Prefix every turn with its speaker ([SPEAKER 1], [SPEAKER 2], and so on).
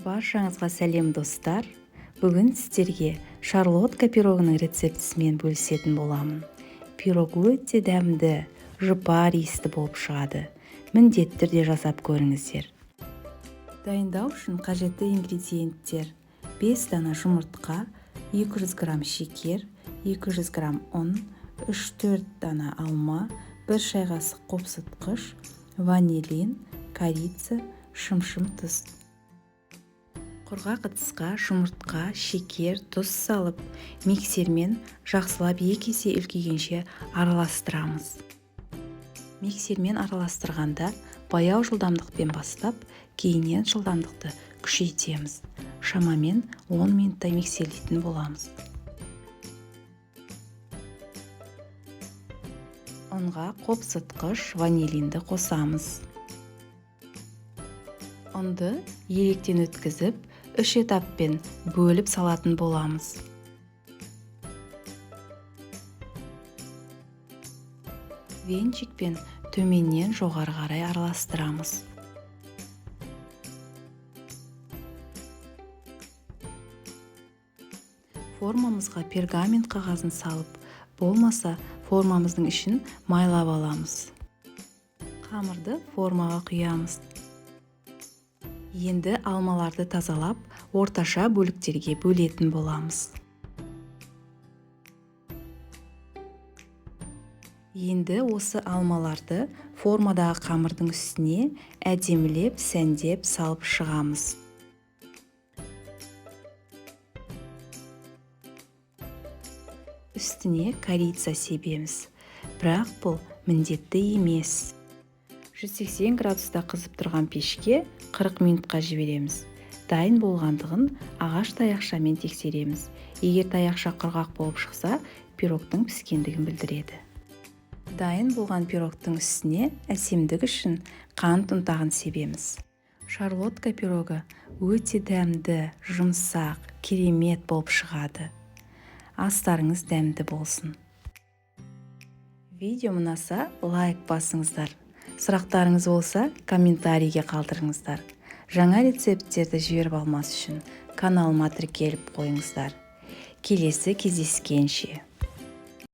[SPEAKER 1] Баршаңызға сәлем, достар! Бүгін сіздерге шарлотка пирогының рецептісімен бөлісетін боламын. Пирог өте дәмді, жұпар иісті болып шығады. Міндетті түрде жасап көріңіздер. Дайындау үшін қажетті ингредиенттер: 5 дана жұмыртқа, 200 грамм шекер, 200 грамм ұн, 3-4 дана алма, 1 шай қасық қопсытқыш, ванилин, корица, шымшым тұз. Құрғақ ыдысқа жұмыртқа, шекер, тұз салып, миксермен жақсылап 2 есе үлкейгенше араластырамыз. Миксермен араластырғанда баяу жылдамдықпен бастап, кейіннен жылдамдықты күшейтеміз. Шамамен 10 минуттай миксерлейтін боламыз. Ұнға қопсытқыш, ванилинді қосамыз. Ұнды електен өткізіп, 3 этаппен бөліп салатын боламыз. Венчикпен төменнен жоғары қарай араластырамыз. Формамызға пергамент қағазын салып, болмаса формамыздың ішін майлап аламыз. Қамырды формаға құямыз. Енді алмаларды тазалап, орташа бөліктерге бөлетін боламыз. Енді осы алмаларды формадағы қамырдың үстіне әдемілеп, сәндеп салып шығамыз. Үстіне корица себеміз, бірақ бұл міндетті емес. 180 градуста қызып тұрған пешке 40 минутқа жібереміз. Дайын болғандығын ағаш таяқшамен тексереміз. Егер таяқша құрғақ болып шықса, пирогтың піскендігін білдіреді. Дайын болған пирогтың үстіне әсемдік үшін қант ұнтағын себеміз. Шарлотка пирогы өте дәмді, жұмсақ, керемет болып шығады. Астарыңыз дәмді болсын. Видео ұнаса, лайк басыңыздар. Сұрақтарыңыз болса, комментарийге қалдырыңыздар. Жаңа рецепттерді жіберіп алмас үшін каналыма тіркеліп қойыңыздар. Келесі кездескенше.